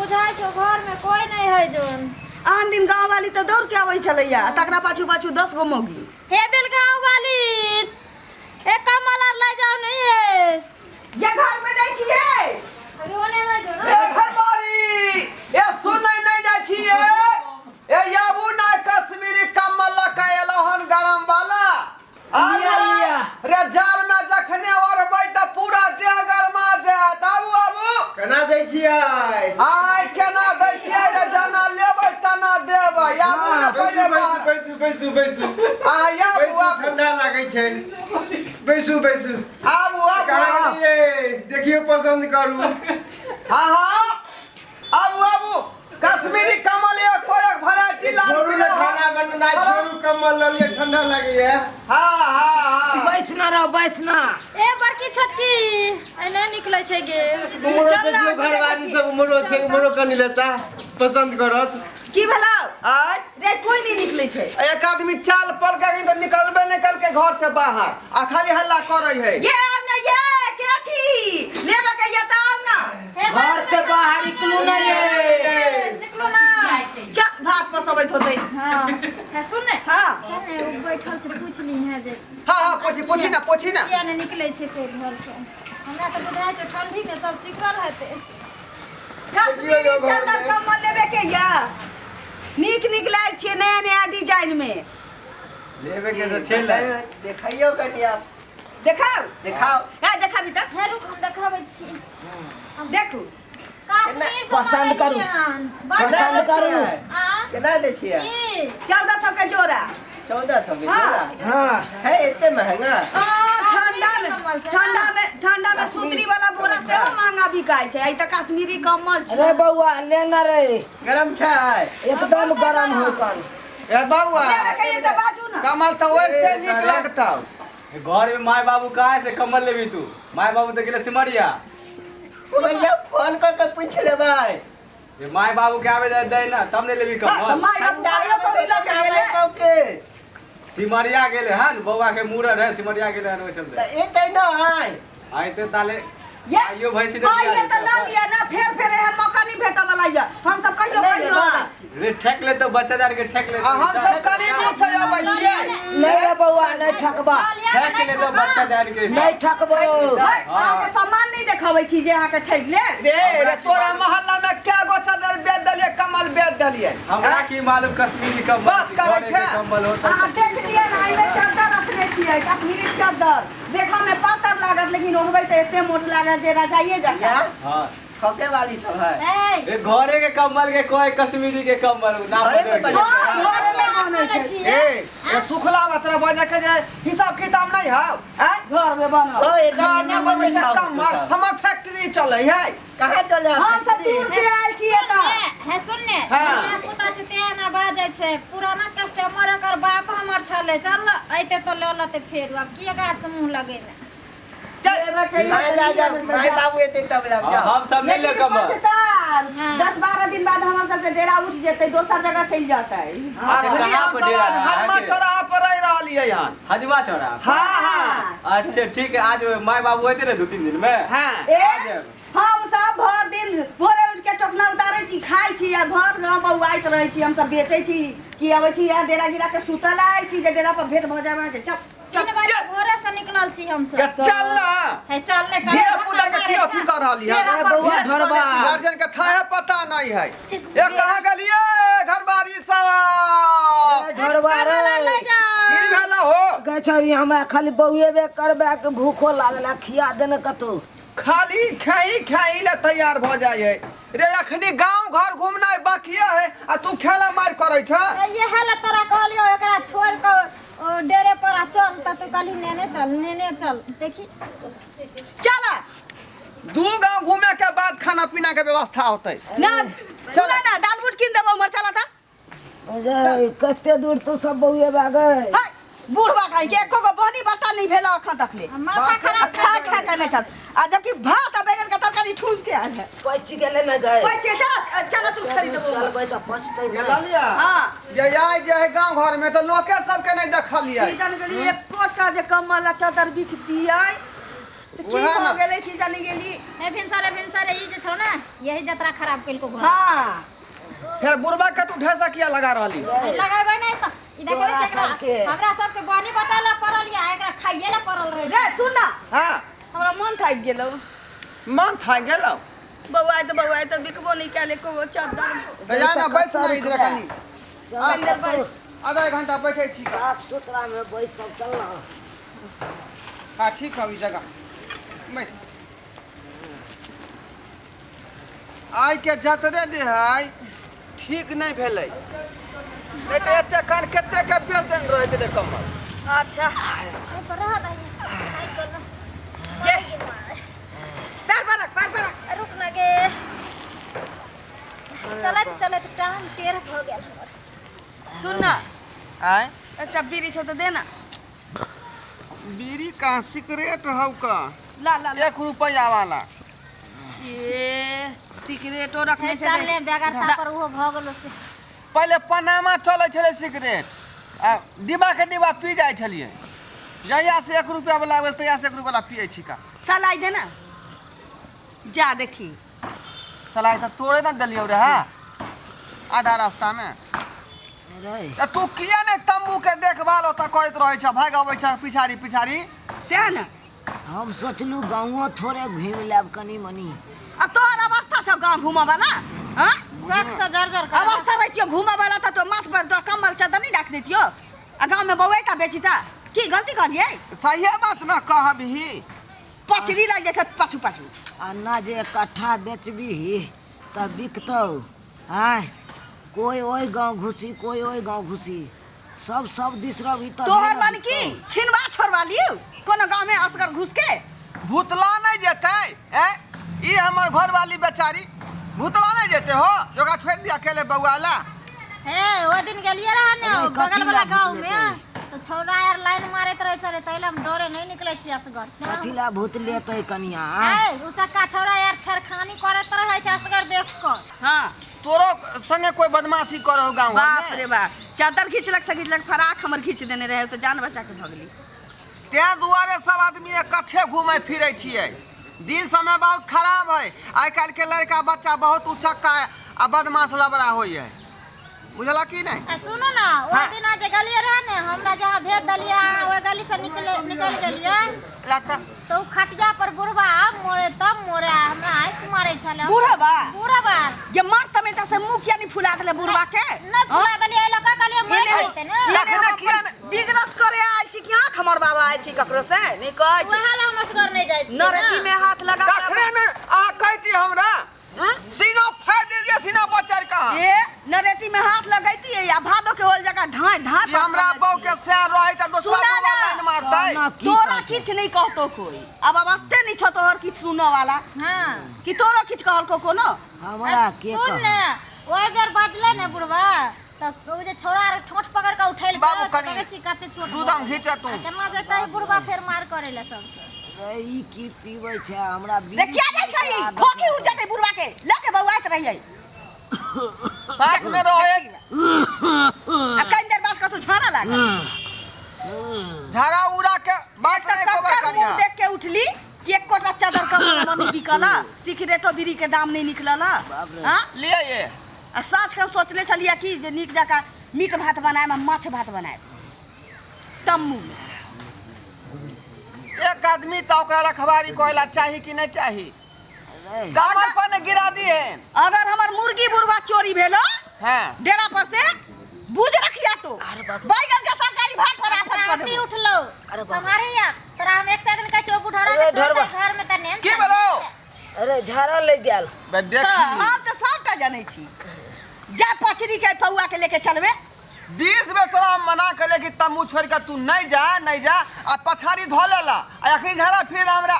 बुझाइ छौ घरमे कोइ नहि है जोन। आन दिन गाँव वाली तऽ दौड़ के अबै छलैया आ तकरा पाछू पाछू 10 गो मौगी। हे बेलगाँव वाली, एक कम्बल आर ले जाओ नहीं है। ये घर में नहीं छियै। अरे ओने नहीं जो ए घरवारी, ए सुनै नहि जाइ छियै? ए आबू ना, कश्मीरी कम्बल लऽ कऽ एलहुँ हन गरम वाला। लिया, लिया। रे जाड़ में जखने ओढ़बै तऽ पूरा देह गरमा जायत। आबू आबू। केना दै छियै? आइ केना दै छियै रे? जेना लेबै तेना देबै। आबू ने पहिले बाहर। बैसू बैसू बैसू। आ आबू। बैसू। आबू। ठंडा लागै छै, बैसू बैसू। आबू आबू। कहाँ आबू। गेलियै? देखियौ, पसन्द करू। हाँ हाँ, आबू आबू, कश्मीरी कमल एक पर एक वैरायटी, लाल छोड़ू ने पीला। खाना बनेनाइ छोड़ू, कम्बल लऽ लिअ, ठंडा लागैया। हाँ हाँ हाँ। बैस ना रहो, बैस ना। ए बड़की छोटकी एने निकलै छै गे। उमरो चल ना, देखियौ। आगू देखै घरवारी छी। सब उमरो छै, उमरो कनि लेता, पसन्द करत। की भेलौ? आय। रे, कोई नहीं निकलै छै। एक आदमी चाल पल के तऽ निकलबे निकल के घर से बाहर आ खाली हल्ला करे है। ये आब ना, ये के छी लेबे के ये तऽ आब ना। हे घर से बाहर निकलू ना ये। निकलू ना। चल, भात पसबैत होतै। हाँ हे, सुन ने। हाँ। चल ने, ओ बैठल छै, पूछ ली है जे हाँ हाँ, पूछी पूछी ना, पूछी ना। किया ने निकलै छै कोइ घर से। हमरा तऽ बुझाइ छै ठंडी में सब सिकुड़ल हेतै। कश्मीरी चद्दर कम्बल लेबे के या नीक नीक लायल छियै, नया नया डिजाइन में। लेबे के तऽ छै ने। देखैयौ कनि आब। देखाउ। देखाउ। है, देखाबी तऽ। हे रुक, हम देखाबै छी। देखू। कश्मीर से पसंद करू। मंगेलियै हन। बड़ पसंद करू। आ केना दै छियै? की? 1400 के जोड़ा। 1400 के हाँ। जोड़ा? हाँ। है एते महंगा? आ, ठंडा में कम्बल छै ना? ठंडा में, ठंडा में सुतरी वाला बोरा सेहो महंगा बिकाइ छै। आई तऽ कश्मीरी कम्बल छै। अरे बौआ, लेना रे। गरम छै? एकदम गरम हो कन। ए बउआ। लेबे के ये तऽ बाजू ना। कमल तऽ वैसे नीक लगतौ। घर में माय बाबू कहाँ से कम्बल लेबी तू? माय बाबू तऽ गेले सिमरिया। ओ भैया, फोन कऽ के पूछि लेबै। जे माय बाबू के आवे दे दे ना, तब ने लेबी हाँ, तऽ कम्बल। माय बाबू ठंडा पाइयो कौड़ी लऽ के गेलै। के सिमरिया गेले हन, बौआ के मूड़न है, सिमरिया गेले हन, ओहि चलते। तऽ एतै नहि? आइते ताले। ये आइयो भैंसी ने पाइ दिया तऽ लऽ देतौ। लिअ ना, फेर फेर एहन मौका नहि भेटऽ वाला यऽ। हम सब कहियो नहि कहियो लेबै। आबै छी। रे ठेक ले तो, बच्चा जान के ठेक ले। आ हम सब करीब से अबै छियै। नहीं रे बौआ, नहीं ठकबा। ठेक ले तो बच्चा जान के। नहीं ठकबो। है, अहाँके सामान नहि देखाबै छी जे अहाँके ठकि लेब। रे रे, तोरा मोहल्ला में कै गो चादर बेच देलियै, कमल बेच देलियै? हमरा की मालूम कश्मीरी कम्बल बात करै घरे छै। के कम्बल होता। अहाँ देख लिअ ने, एहिमे चद्दर रखने छियै। कश्मीरी चद्दर देखऽ मे पातर लागत, लेकिन ओढ़बै तऽ एते मोट लागत जे रजाइए जकाँ। भैया। हाँ। ठके वाली सब है। ए ए घरे के कम्बल के कोई कश्मीरी के कम्बल ना घरे में बदल के। बने। हाँ, घरे में बनै छै। ए ए सुखला मात्रा बजे के जे हिसाब किताब नहीं हौ हैं? घर में बनल। ओ एकदम खाना नहि बनै बनै छै छै कम्बल, हमर फैक्ट्री चलै है। कहाँ चले? हम सब दूर से आयल छियै तऽ। हे सुन ने। हाँ। धिया पुता छै तें ना बाजै छै। पुराना कस्टमर एकर बाप हमर छलै। चल, अइते तऽ लऽ लेतै फेर। आब की एकरा से मुँह लगेबै? चल। लेबे के माय यऽ जा तऽ जा, लिअ, नहि तऽ माय जाउ। बाबू एतै तब लाब। हाँ, जाओ। हम सब नहीं ले लेकिन कम्बल। पछतार हाँ। 10-12 दिन बाद हमर सबके डेरा उठ जेतै, दोसर जगह चलि जेतै। अच्छा, अखनी कहाँ हम पर सब डेरा है हनुमान अहाँके? चौराहा पर रहि रहलियै हन। हजवा चौराहा पर? हाँ हाँ। अच्छा ठीक है, आज माय बाबू होते ना 2-3 दिन में। हाँ। ए आ जायब। हम सब भर दिन भोरे उठ के टोकना उतारै छी, खाइ छी आ घर गाँव बौआइत रहै छी। हम सब बेचै छी कि अबै छी यहाँ डेरा गिरा के सुतल आइ छी जे डेरा पर भेंट भऽ जाय अहाँके। चल चल। 3 बजे भोरे से निकलल छी हमसब। के चल ना। हे चल ने। धिया पुता के की अथी कर रहली है? डेरा पर बौआ, भेंट कऽ ढोरबा। लेती। गार्जियन के था है पता नहीं है। ये कहाँ गेलिए घरबारी सब? ढोरबा रे। की भेला हो? गै छौरी, हमरा खाली बौएबे करबे के भूखो लागल, खिया देने कतौ। खाली खाई खाई ले तैयार भ जाइ है रे। अखनी गांव घर घूमनाइ बाकिए है आ तू खेला मार करै छ। इएह लए तोरा कहलियौ एकरा छोड़ कऽ ओ डेरे पर आ चल, तऽ तू कहली नेने चल, नेने चल। देखी। चल। दू गांव घूमे के बाद खाना पीना के व्यवस्था होतै। ना सुन ना, दाल बूट कीन देबो उम्हर, चल तऽ। गै, कते दूर तू सब बौएबे गै? है बुढ़वा खाइ के एको गो बहनी बट्टा नहीं भेल अखन तक ले। माथा खराब। खा खा के नहीं चल आ जबकि भात आ बैंगन के तरकारी ठूस के आयल है। पचि गेलै ने गै? पैसे चल चल, तू खरीद देबो। चलबै तऽ पचतै ये ने। ललिया। हाँ। ये आइ जे है गांव घर में तो लोके सबके नहीं देखलियै। की जान गेली, एकोटा जे कम्बल आ चादर बिकतियै। से की उएह भऽ ने। गेलै की जानी गेली। हे भिनसरे भिनसरे ई जे छौ ने, यही जतरा खराब केलको घर। हाँ। फेर बुढ़बा के तू ढेसा किया लगा रहली? लगेबै नहि तऽ ई देखै तोरा छै एकरा। सबके। हमरा सबके बनी बटा ला पड़ल या एकरा खाइए ला पड़ल रहे। रे सुन ना। हाँ। हमरा मन थाकि गेलौ। मन थाकि गेलौ? बौआ तऽ बौआ तऽ बिकबो नहि कएल एको गो चद्दर। तऽ जा ना बैस ना इधर कनी। कनि देर बैस। आधा एक घंटा बैठे छी। साफ सुथरा में बैस सब चल ना। हाँ ठीक है, ई जगह बैस। आइ के जतरे जे है ठीक नहीं भेलै, नहीं तऽ एते कान कते के बेच देने रहैत रे कम्बल। अच्छा। ए पर रह नहीं। आई कोना। जे पैर पर रख, पैर पर रख। रुक ना गे। चलैत चलैत टांग टेढ़ भऽ गेल हमर। सुन ना। आय। एकटा बीड़ी छौ तऽ दे ना। बीड़ी का सिगरेट हौ का? ला ला ला। 1 रुपया वाला। ए सिगरेटो रखने चल छै। ले बेगरता पर ओहो भऽ गेलो से। पहिले पनामा चलै छलै सिगरेट, आ डिब्बा के डिब्बा पी जाइ छलियै। जहिया से 1 रुपया वाला आबै तहिया से 1 रुपया वाला पियै छी का। सलाई दे ना, जा देखी। सलाई तऽ तोड़े ना देलियौ रे। हाँ आधा रास्ता में। रे तऽ तू किया नहि तम्बू के देखभाल ओतऽ करैत रहै छ, भागि अबै छ पिछाड़ी पिछाड़ी? सएह ने। हम सोचलू गाँवो थोड़े घुमि लेब कनी मनी। अब तोहर अवस्था छौ गाँव घूमऽ वाला? हाँ? शौक से जर्जर कर। अवस्था रहितियो घूमऽ वाला तऽ तो माथ पर तोर कम्बल चद्दर नहीं राख देतियो आ गाँव में बौएता बेचिता? की गलती कहलियै? सहिए बात न कहबही। पचरी लागि जाइ छै पाछू पाछू। आ ना जे इकट्ठा बेचबीही तऽ बिकतौ। आँय कोइ ओहि गाँव घुसी, कोइ ओहि गाँव घुसी, सब सब दिस रहबही तऽ तोहर नहि मन ने की बिकतौ। छिनवा छोड़वा लियौ कोनो गाँव में असगर घुस के? भूतला नहीं जेतै। ए ई हमर घरवाली बेचारी भूतला नहीं जेतै हो, जोगा छोड़ दिया अकेले बौआ ला। हे ओ दिन गेलिए रहे ने अरे, बगल कथी वाला ला गाँव भूत में, लेतै? तो छौड़ा यार लाइन मारैत रहे छलै, तै हम डरे नहीं निकलै छी असगर। कथी ला भूत लेतै कनिया? आँय? ए उ चक्का छौड़ा यार छेड़खानी करैत रहे छै असगर देख कऽ। हाँ। तोरो संगे कोई बदमाशी करो गाँव घर बाप में? रे बाप, चादर घिचलक से घिचलक, फराक हमर घिच देने रहे तऽ जान बचा के भगली। तें दुआरे सब आदमी इकट्ठे घूमे फिरे छियै। दिन समय बहुत खराब है, आइ काल्हि के लड़का बच्चा बहुत उचक्का आ बदमाश लबड़ा होइ है, बुझलक की नहि? आ सुनू ना, ओहि हाँ। दिना जे गेलियै रहे ने, हमरा जहाँ भेज देलियै अहाँ ओहि गली से निकले निकल गेलियै लगता तऽ ओ खटिया पर बुढ़बा मोरे तब मोरे हमरा आँखि मारै छलै। बुढ़बा? बुढ़बा। जे मार तमेटा से मुँह किया नहीं फुला देले बुढ़बा के? नहि फुला देलियै, एहि लऽ कऽ कहलियै मरि जेतै ने। तखने किया नहि? बिजनेस करे आयल छी कि आँख हमर बाबा आयल छी ककरो से नहीं कहै छी। वएह लए हम असगर नहि जाइ छियै नरेटी में हाथ लगा के तखने ने अहाँ कहती हमरा सीना फाड़ि देलियै, सीना पर चढ़ि कऽ। ए नरेटी में हाथ लगैती आ भादो के होल जगह धाय धाय। ई हमरा बहू के सैर रहै तऽ दोसरा सुना बौआ ना। लाइन मारतै। कहना की तोरा कहतै? किछ नहीं कहतो कोई, अब अवस्थे नहीं छौ तोहर किछ सुनऽ वाला। हाँ। कि तोरो किछ कहलको कोनो? हमरा के सुन कहत? ने, ओहि बेर बजलै ने बुढ़बा तऽ ओ जे छौड़ा आर ठोंठ पकड़ के उठेल बाबू कनी छी कते छोट दू दम घीचे तू। केना जेतै बुढ़बा फेर मार करे ले सबसे। रे ई की पीबै छै? हमरा बीड़ी देखिया जाइ छै पीबै के आदत खोखी नहि उड़ जेतै बुढ़बा के लऽ के बौआइत रहियै। साथ में रहे आ कनि देर बाद कतौ झाड़ा लागल। झाड़ा उड़ा के बात नहीं खबर कक्कर करिया। मुँह देख के उठली कि एकोटा चादर कम्बल नहीं बिकल, सिगरेटो बीड़ी के दाम नहीं निकलल। बाप रे। हाँ? लिए ये। आ साँझ के सोचले छलियै कि जे नीक जकाँ मीट भात बनायब आ माछ भात बनायब तम्मू में। एक आदमी तो ओकरा रखवारी कोइला चाही कि नहीं चाही? रे कमर पर ने गिरा दिए। अगर हमर मुर्गी बुढ़वा चोरी भेलो हाँ डेरा पर से, बुझ रखिया तो बैगन के तरकारी भात पर आफत कर राति देबो। उठलो अरे बाप रे। सम्हारे या तोरा हम एक सेकंड कहै छियौ बुढ़ारा अरे के छोड़ दे ढोरबा। घर में त नेन की भेलो? अरे झाड़ा लग गेल। बे देखी। हाँ, हम तऽ सबटा जनै छी। जा पचरी के पौआ के लेके चलबे। 20 बेर तोरा हम मना करे कि तम्बू छोड़ के तू नहीं जा नहीं जा, आ पछाड़ी धो लेला आ अखनी झाड़ा फिर हमरा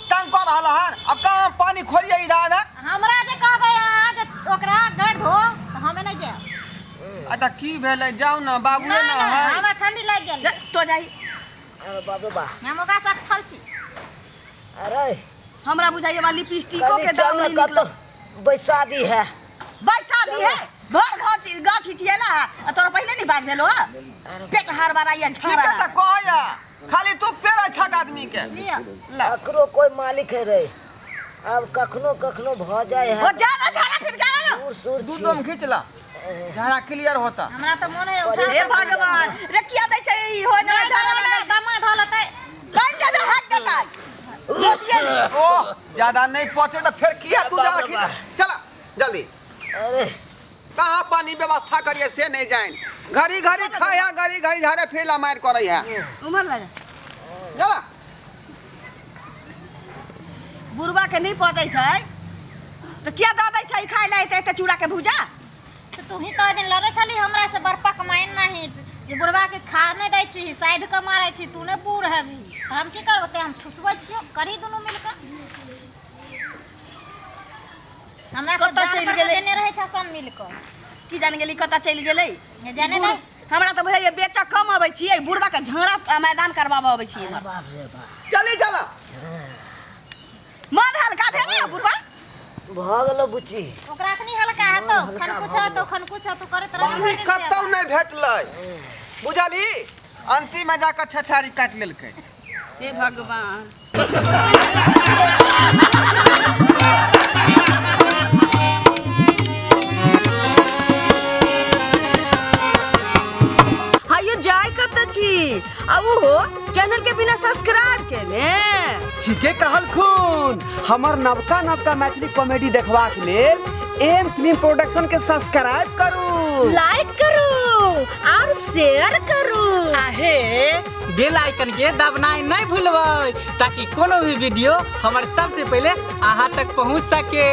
तंग कर रहल हन। अब कहाँ हम पानी खोलिए इधर उधर? हमरा जे कहबै अहाँ जे ओकरा गड़ धो तऽ हमे नहि जायब। अच्छा की भेलै? जाउ ना बाबूए ना ना ना है। हमरा ठंडी लागि गेल। जा, तो जाही। अरे बाप रे बा। हम ओकरा से अक्षल छी। अरे हमरा बुझाइए बा लिपस्टिको कनी के दाम चल नहीं ना निकलल। कतौ बैसा दी है। बैसा दी है भर गाछ गाछ हिचिएला है आ तोरा पहिने नहीं बाज भेलो है पेट हार बारा या ठीक है झाड़ा। तऽ कहया खाली तू पेड़ छक आदमी के। लिअ। ला। ककरो कोई मालिक है रे, आब कखनो कखनो भऽ जाय है। ओ जा ना झाड़ा फिर जा ना। दूर सुर दू छी। दम खींच ला, झाड़ा क्लियर होता। हमरा तऽ मोन है उठा। हे भगवान रे, किया दै छै ई होय ना झाड़ा लागल दमा धऽ लेतै। कहि देबे हाथ देतै। ओह ज्यादा नहीं पहुंचे तो फिर किया तू ज्यादा खींच। चला जल्दी। अरे कहाँ पानी व्यवस्था करिए से नहीं जान, घड़ी घड़ी खाया घड़ी घड़ी झाड़े फिर मार करे है। उमर लगा चला। बुढ़वा के नहीं पचै छै तऽ किया दऽ दै छै खाय लए एते एते चूड़ा के भूजा? तऽ तू ही तऽ दिन लड़ै छली हमरा से बड़ पकमाइन नहीं जे बुढ़वा के खा नहीं दै छी, साइड के मारै छी, तू ने बूढ़ हेबी तऽ हम की करबो? ते हम ठुसबै छियो करी दुनू मिलके। हमरा कतऽ तऽ चलि चलि गेलै? देने रहै छै सब मिलके। की जान गेली कतऽ चलि गेलै। जाने बूढ़- नहि। हमरा तऽ बुझाइए बेचऽ कम अबै छियै, बुढ़वा के झगड़ा आ मैदान करबाबऽ अबै छियै। बाप रे बाप। चली चला। मन हल्का भेलै बुढ़वा? भऽ गेलो बुच्ची। ओकरा अखनी हल्का हेतौ, खन कुछ हेतौ खन कुछ हेतौ करैत रहै। पानी कतौ नहीं भेटलै बुझलही, अंतिम में जाकर छछारी काटि लेलकै। हे भगवान। हायो जाय कतऽ छी आ ओहो चैनल के बिना सब्सक्राइब केने? ठीके कहलखुन, हमर नवका नवका मैथिली कॉमेडी देखबाक लेल एम फिल्म प्रोडक्शन के सब्सक्राइब करू, लाइक करू और शेयर करू। आहे बेल आइकन के दबनाइ नहीं भूलबै ताकि कोनो भी वीडियो हमर सबसे पहले अहाँ तक पहुँच सके।